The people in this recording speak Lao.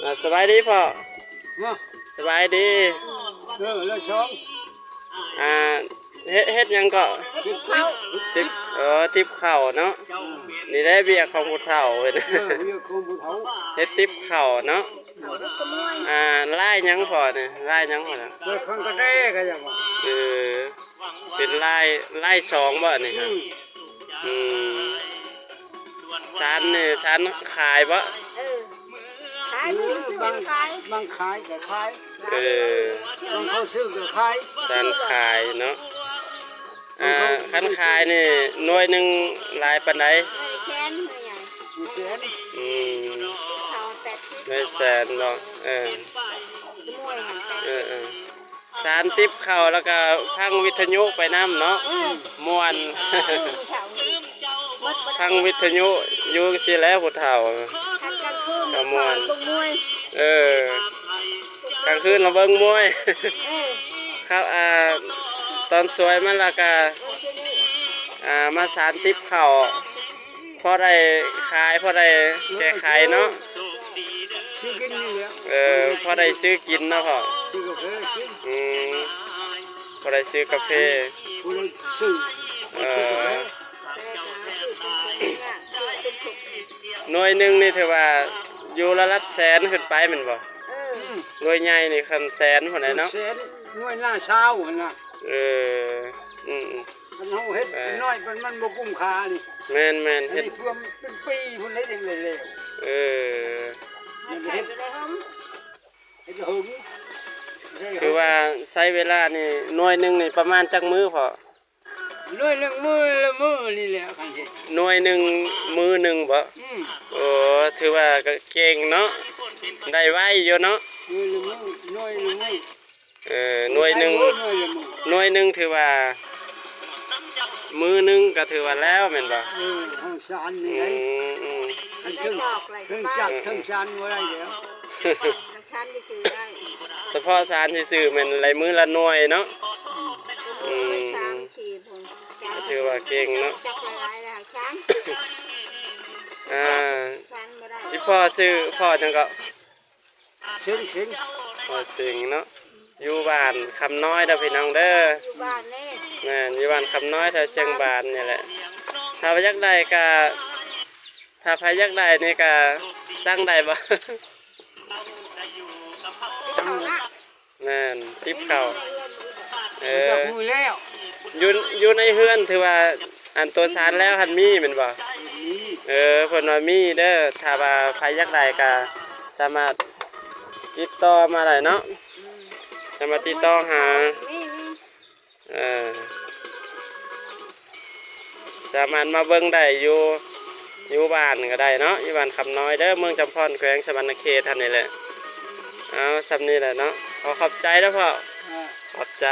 ອ່າ ສະບາຍດີພໍ່. ເນາະ ສະບາຍດີ. ເອີ ແລ້ວສອງ ອ່າ ເຮັດ ເຮັດຫຍັງເກາະ? ເຮັດຕິບ ຕິບ ເອີ ຕິບເຂົ້າເນາະ. ເອີ ນີ້ແຫຼະວຽກຂອງຜູ້ເຖົ້າເພິ່ນ ເອີ ວຽກຂອງຜູ້ເຖົ້າ ເຮັດຕິບເຂົ້າເນາະ. ອ່າ ລາຍຫຍັງພໍ່ນີ້? ລາຍຫຍັງພໍ່ນະ? ລາຍຄັງກະແຕກະຫຍັງວະ? ເອີ ເປັນລາຍ ລາຍສອງບໍ່ນີ້? ອືມ ອືມ ສານນີ້ ສານຂາຍບໍ່? ເອີ ຂາຍ ບາງ ບາງຂາຍກະຂາຍ. ເອີ ບາງເຂົາຊື້ກະຂາຍ. ສານຂາຍເນາະ. ອ່າ ຄັນຂາຍນີ້ໜ່ວຍໜຶ່ງຫຼາຍປານໃດ? ໜ່ວຍແສນ ໜ່ວຍໃຫຍ່ ໜ່ວຍແສນ. ອືມ ເຂົາແປດສິບ ໜ່ວຍແສນບໍ່? ເອີ ໜ່ວຍຫັ້ນແປດສິບ. ເອີ ເອີ ສານຕິບເຂົ້າ ແລ້ວກະຟັງວິທະຍຸໄປນຳເນາະ. ອືມ ມ່ວນ ອືມ ເຂົານີ້ໝົດບໍ່ໄດ້ ຟັງວິທະຍຸຢູ່ຊີ້ແຫຼະຜູ້ເຖົ້າ ຄັນກາງຄືນກະມ່ວນ ເບິ່ງມວຍ. ເອີ ກາງຄືນລະເບິ່ງມວຍ. ເອີ ຄັບ ອ່າ ຕອນສວຍມາລະກະ ໂອເຄນີ້ ອ່າ ມາສານຕິບເຂົ້າ ພໍໄດ້ຂາຍ ພໍໄດ້ແກ້ໄຂເນາະ. ຊື້ກິນນີ້ແຫຼະ. ເອີ ພໍໄດ້ຊື້ກິນເນາະພໍ່. ຊື້ກາແຟກິນ. ອືມ ພໍໄດ້ຊື້ກາເຟ ຜູ້ໃດຊື້ ເອີ ຊື້ກາແຟ. ໜ່ວຍໜຶ່ງນີ້ຖືວ່າຢູ່ລະດັບແສນຂຶ້ນໄປແມ່ນບໍ່? ເອີ ໜ່ວຍໃຫຍ່ນີ້ຄັນແສນພຸ້ນແຫຼະເນາະ. ແສນ ໜ່ວຍລະຊາວຫັ້ນນະ. ເອີ ອືມໆ ຄັນເຮົາເຮັດ ເອີ ນ້ອຍ ມັນ ມັນບໍ່ກຸ້ມຄ່ານີ້. ແມ່ນໆ ເຮັດເພື່ອເປັນປີພຸ້ນແຫຼະ ຈັ່ງໄດ້ແລ້ວ. ເອີ ມັນເຮັດ ເຮັດຫຶງ ຖືວ່າໃຊ້ເວລານີ້ ໜ່ວຍໜຶ່ງນີ້ປະມານຈັກມື້ພໍ່? ໜ່ວຍໜຶ່ງມື້ລະມື້ນີ້ແຫຼະ ຄັນເຮັດ ໜ່ວຍໜຶ່ງມື້ໜຶ່ງບໍ? ອືມ ໂອ້ ຖືວ່າກະເກັ່ງເນາະ ໄດ້ໄວຢູ່ເນາະ. ໜ່ວຍລະມື້ ໜ່ວຍລະມື້. ເອີ ໜ່ວຍໜຶ່ງ ໜ່ວຍລະມື້ ໜ່ວຍໜຶ່ງຖືວ່າ ມື້ໜຶ່ງກະຖືວ່າແລ້ວແມ່ນບໍ່? ເອີ ເຮົາສານນີ້ໄດ໋. ອືມໆ ຄັນເຖິງ ເຖິງຈັກ ເອີ ເຖິງສານບໍ່ໄດ້ແລ້ວ ມັນສານຊື່ໆໄດ້ ສະເພາະສານຊື່ໆແມ່ນໄດ້ມື້ລະໜ່ວຍເນາະ. ອືມ ອືມ ສາມສີ່ຄົນ ກະຖືວ່າເກັ່ງເນາະ ຈັກຫຼາຍໆແລ້ວສານ. ອ່າ ສານບໍ່ໄດ້. ອີ່ພໍ່ຊື່ພໍ່ຫຍັງເກາະ? ເສັງ ເສັງ ພໍ່ເສັງເນາະ ຢູ່ບ້ານຄຳນ້ອຍເດີພີ່ນ້ອງເດີ. ຢູ່ບ້ານເດ້ ແມ່ນ ຢູ່ບ້ານຄຳນ້ອຍ ແຖວຊຽງບານນີ້ແຫຼະ. ຖ້າວ່າຢາກໄດ້ກະ ຖ້າໃຜຢາກໄດ້ນີ້ກະສັ່ງໄດ້ບໍ່? ສັ່ງນະ ແມ່ນ ຕິບເຂົ້າ. ເອີ ຮູ້ແລ້ວ ຢູ່ ຢູ່ໃນເຮືອນຖືວ່າ ອັນໂຕສານແລ້ວຫັ້ນມີແມ່ນບໍ່? ມີ. ເອີ ເພິ່ນວ່າມີເດີ ຖ້າວ່າໃຜຢາກໄດ້ກະສາມາດຕິດຕໍ່ມາໄດ້ເນາະ. ອືມ ສາມາດຕິດຕໍ່ຫາ ມີ ມີ ເອີ ສາມາດມາເບິ່ງໄດ້ຢູ່ ຢູ່ບ້ານກະໄດ້ເນາະ ຢູ່ບ້ານຄຳນ້ອຍເດີ ເມືອງຈຳພອນ ແຂວງສະຫວັນນະເຂດຫັ້ນນີ້ແຫຼະ. ເອົາ ສ່ຳນີ້ແຫຼະເນາະ ຂໍຂອບໃຈເດີພໍ່. ອ່າ ຂອບໃຈ.